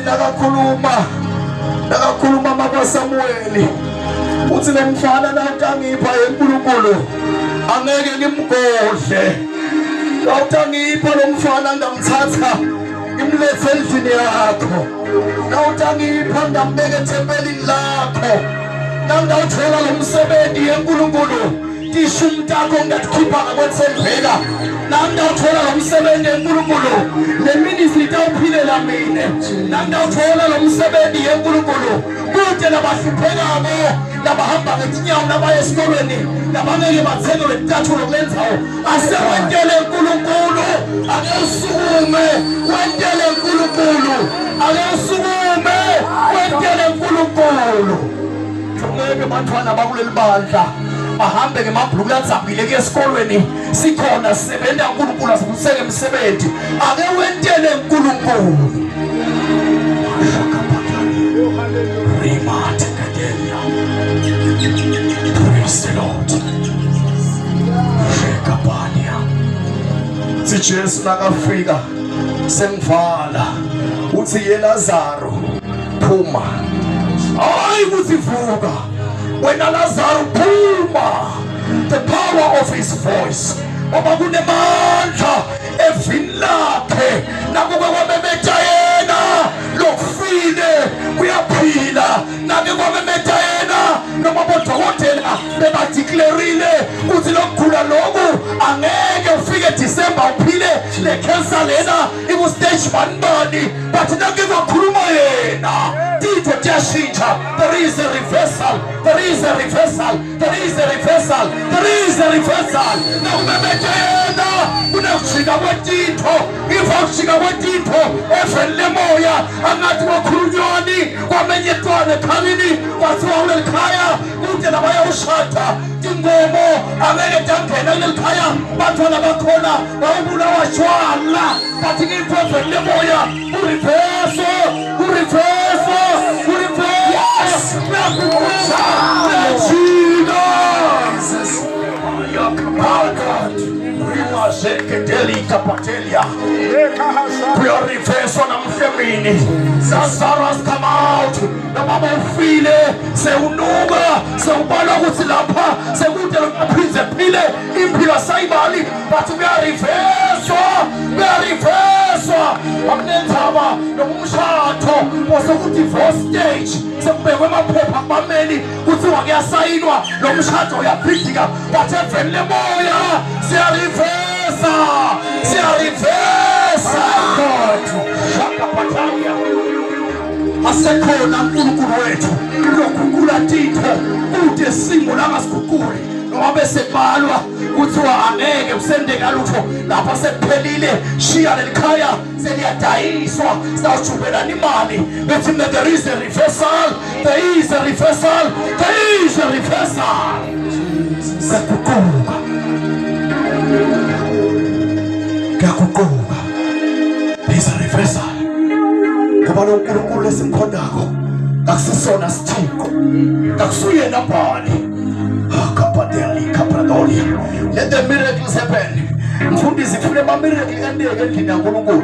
nakakhuluma nakakhuluma makwaSamuweli uthi lo mfana nawutangipha yenkulunkulu angeke ngimgodle nawutangipha lo mfana ngamthatha ngimlethe endlini yakho nawutangipha ngambeka ethempelini lakho nangawuthola lo msebenzi yenkulunkulu Tishumi takho ngingatikhipha ngakwethembeka nami ndawuthola lo msebenzi enkulunkulu le ministry itawuphilela mine nami ndawuthola lo msebenzi yenkulunkulu kude labahluphekako labahamba ngetinyawo nabaya esikolweni labangeke bathengelwe ticathulo kule ndzawo asewentele nkulunkulu ake usukume wentele nkulunkulu ake usukume wentele nkulunkulu Ngeke bantwana bakuleli bandla bahambe ngemabhuluku ladzabhile kuye esikolweni sikhona sisebenta uNkulunkulu asibuseke emsebenzi ake wentele uNkulunkulu Praise the Lord. Shekabania. Si Jesu nakafika sengivala uthi ye Lazaro phuma hayi ukuthi vuka wena Lazaro phuma the power of his voice ngoba kunemandla evini lakhe nakuke kwamemeta yena lokufile kuyaphila nake kwamemeta yena noma bodokotela bebadeclarile ukuthi lokugula loku angeke ufike December uphile le cancer lena iku stage bani bani but nake kwakhuluma yena titho tiyashintsha there is a reversal there is a reversal there is a reversal there is a reversal nakumemete yena kunekujika kwetitho iva kujika kwetitho eveni lemoya angathi kwakhulunywani kwamenyetwane ekhalini kwathiwa kuleli khaya kude labayawushada tingomo angeke tangena kuleli khaya bantwana bakhona bayobulawa shwala but ngiphoveni lemoya kuriveso kuriveso kuriveso kuyaguquka kuyajika Rimazekedelika Kuyariveswa namhla emini. Lazarus come out. Noma ufile sewunuka sewubona ukuthi lapha sekude lokuphinde phile impilo asayibali but kuyariveswa kuyariveswa akunenzaba noma umshado osekudivorce stage sekubekwe amaphepha kubameli kuthiwa kuyasayinwa lo mshado uyabhidika but eveni lemoya siyarivesa siyarivesa shakapatania asekhona uNkulunkulu wethu loguqula titho kude simo langasiguquli noma bese kubalwa kuthiwa angeke kusendeka lutho lapha sekuphelile shiya lelikhaya seliyadayiswa sawujubelana imali bethi mina there is a reversal there is a reversal there is a reversal kuyaguquka kuyaguquka there is a reversal ngoba lo nkulunkulu esimkhondako akusisona sithixo akusuyena bhali kapadeli kapradolia let the miracles happen mfundisi funa ama-miracle enteke endlini yankulunkulu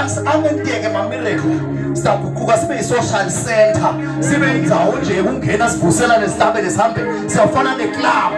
once angenteke ama-miracle sizaguquka sibe yi-social center sibe indzawo nje yokungena sivuselane sihlabele sihambe siyafana ne-club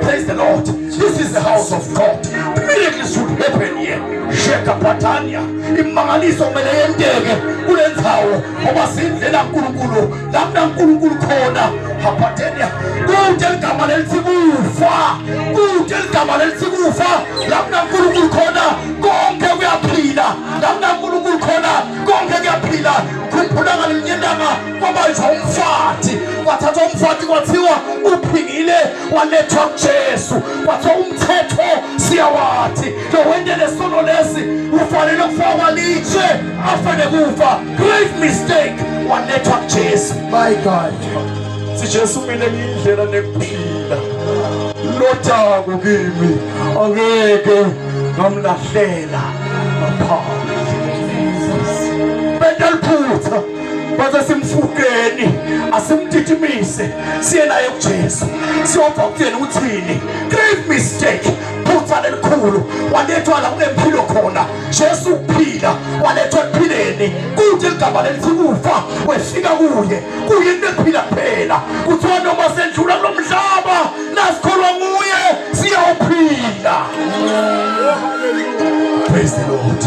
praise the lord this is the house of god the miracles should happen here shekapatania imangaliso kumele yenteke kule ndzawo ngoba sindlela nkulunkulu la kunankulunkulu khona hapatenia kude ligama lelithi kufa kude ligama lelithi kufa la kunankulunkulu khona konke kuyaphila la kunankulunkulu khona konke kuyaphila khumbula ngalinye ilanga kwabanjwa umfati kwathathwa umfati kwathiwa uphingile walethwa kuJesu kwathiwa umthetho siyawathi lo wentele sono lesi ufanele kufakwa litshe afe nekufa great mistake walethwa kuJesu my God si Jesu mina ngiyindlela nekuphila lotako kimi angeke ngamlahlela ngaphandle benta liphutha baze simfukeni asimtitimise siye naye kuJesu siyova kutheni uthini great mistake. Walethwa lelikhulu, walethwa la kunempilo khona. Jesu ukuphila, walethwa ekuphileni. Kude ligama lelithi kufa, wefika kuye. Kuye kunephila kuphela. Kuthiwa noma sendlula kulo mhlaba, nasikholwa nguye siyawuphila. Praise the Lord.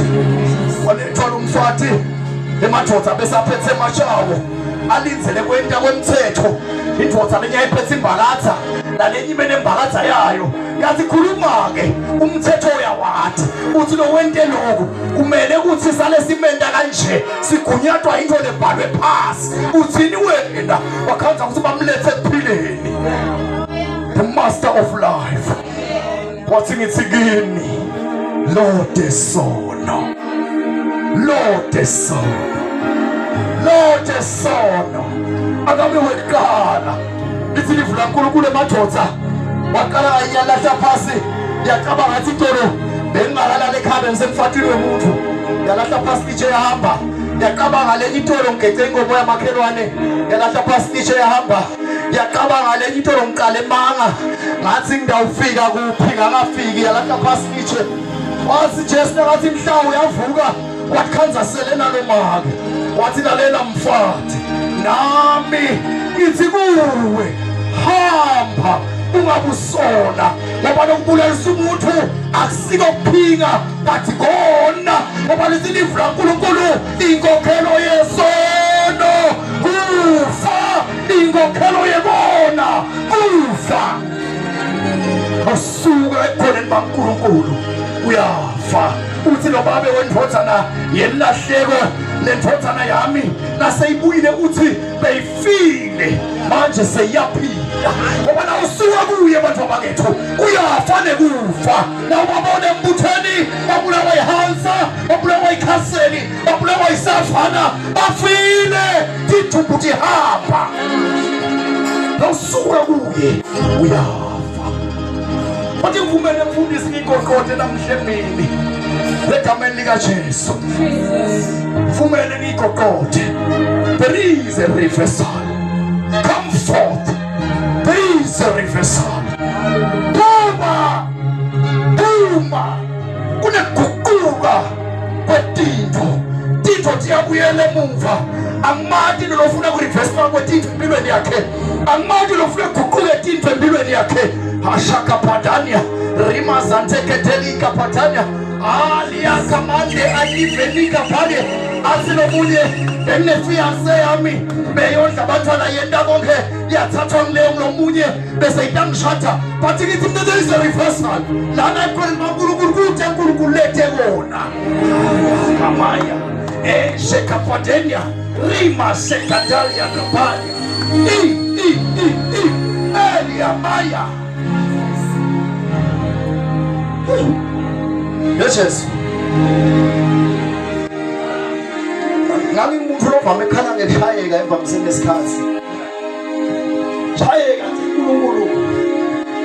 Walethwa lo mfati emadoda besaphethe emashawo alindzele kwenta kwemthetho. Indoda lenye yayiphethe imbakatha nalenye ibe nembakatha yayo. Yathi khuluma-ke umthetho uyawathi uthi lo wente lokhu kumele ukuthi sale simenta kanje sigunyatwa into lebhalwe phasi. Uthini wena? Wakhanza ukuthi bamlethe ekuphileni. The master of life wathi ngithi kini lode sono, lode sono, lode sono. Akabe wekuqala lithi livu laNkulunkulu emadoda waqala kayalahla phasi. Yacabanga ngathi itolo bengingakalala ekhaya bengisemfatini wemuntu. Yalahla phasi litshe yahamba. Yacabanga le itolo ngigece ingomo yamakhelwane. Yalahla phasi litshe yahamba. Yacabanga le itolo ngiqale emanga ngathi ngidawufika kuphi ngangafiki. Yalahla phasi litshe. Wathi Jesu nakathi mhla uyavuka wakhanza sele nalo make. Wathi lalela mfati, nami ngithi kuwe hamba ungabusona, ngoba lokubulalisa umuntu akusiko kuphinga but kona, ngoba lithi livu laNkulunkulu inkokhelo yesono kufa, inkokhelo yekona kufa. Usuka ekhoneni baNkulunkulu uyafa. Uthi lo babe wendvodzana yelahleko, lendvodzana yami naseyibuyile uthi beyifile manje seyiyaphila. Ngoba na usuka kuye bantu bakethu uyafa nekufa. Na ubabona embuthweni babulawa yihansa, babulawa yikhaseli, babulawa yisavana, bafile tithumbu tihamba. Na usuka kuye uyafa. Wathi ngivumele mfundisi ngigoqode namhla emini egameni likaJesu. Vumele ngigoqode. There is a reversal. Come forth. There is a reversal. Phuma, phuma. Kuneguquka kwetinto. Tinto tiyabuyela emuva. Angimati lofuna kureverse kwetinto empilweni yakhe. Angimati lofuna kuguquke tinto empilweni yakhe. Hashaka padania rima zanteketelika patania alia kamande ayivenika pale asilomunye benginefiance yami beyondla abantwana yenta konke yathathwa ngileyo lomunye bese itangishada. But ngithi mina there is a reversal lana ekhoneni baNkulunkulu kude uNkulunkulu lethe kona. Kamaya shekapadenia rima sekadalia kapalia i i i i elia maya. Yesu ngabe umuntu lovame ekhala ngeshayeka emvamiseni lesikhathi shayeka nje uNkulunkulu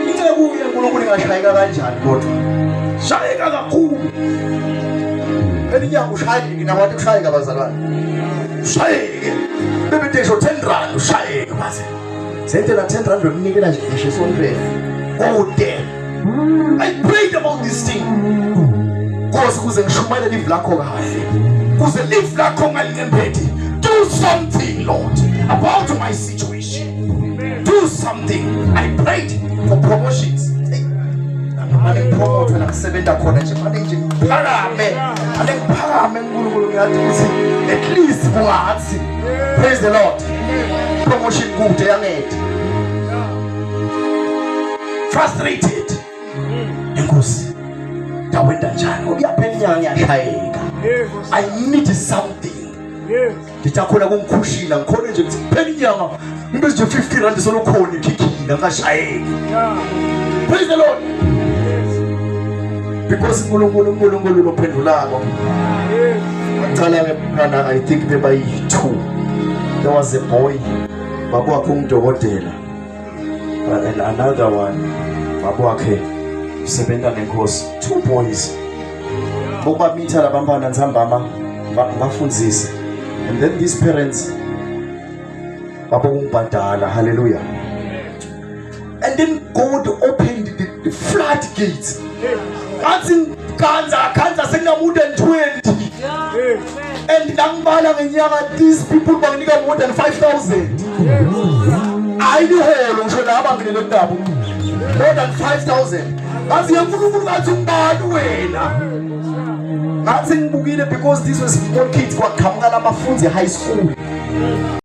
inceku yeNkulunkulu ingashayeka kanjani kodwa shayeka kakhulu elinyanga ushayeke nabantu kushayeka bazalwane ushayeke bebethe ngisho 10 rand ushayeke base sentela 10 rand bemnikela nje ngisho esontweni kude. I prayed about this thing. Nkosi kuze ngishumayele live lakho kahle, kuze live lakho ngalingembethi. Do something Lord about my situation. Do something. I prayed for promotions. Ngamane ngipromote la ngisebenza khona nje mane nje ngiphakame, ane ngiphakame uNkulunkulu ngiyathi ukuthi at least kungathi. Praise the Lord. Promotion kude yangethe. Frustrated. Inkosi ndawenda njani ngoba iyaphela inyanga ngiyashayeka. I need something. Ngithakhona kungikhushila ngikhona nje ukuthi kuphela inyanga ngibe nje 50 rand solokhona ikhikhila ngashayeki. Praise the Lord. Because uNkulunkulu uNkulunkulu lophendulako. Ngicala ngemntwana I think bebayi-2. There was a boy bakwakhe ungudokotela. And another one bakwakhe usebenza nenkosi. 2 boys. Bokubamitha labantwana ntsambama bafundzise. And then these parents Ngathi ngiganza khanza sekuna more than 20. And ngangibala ngenyanga, these people banginika more than 5000. Hayi, liholo ngisho laba nginele ndaba more than 5000. Ngathi, "Yenkulunkulu, ngathi ungubani wena?" Ngathi ngibukile, because this was small kids, kwaqhamuka labafundi high school.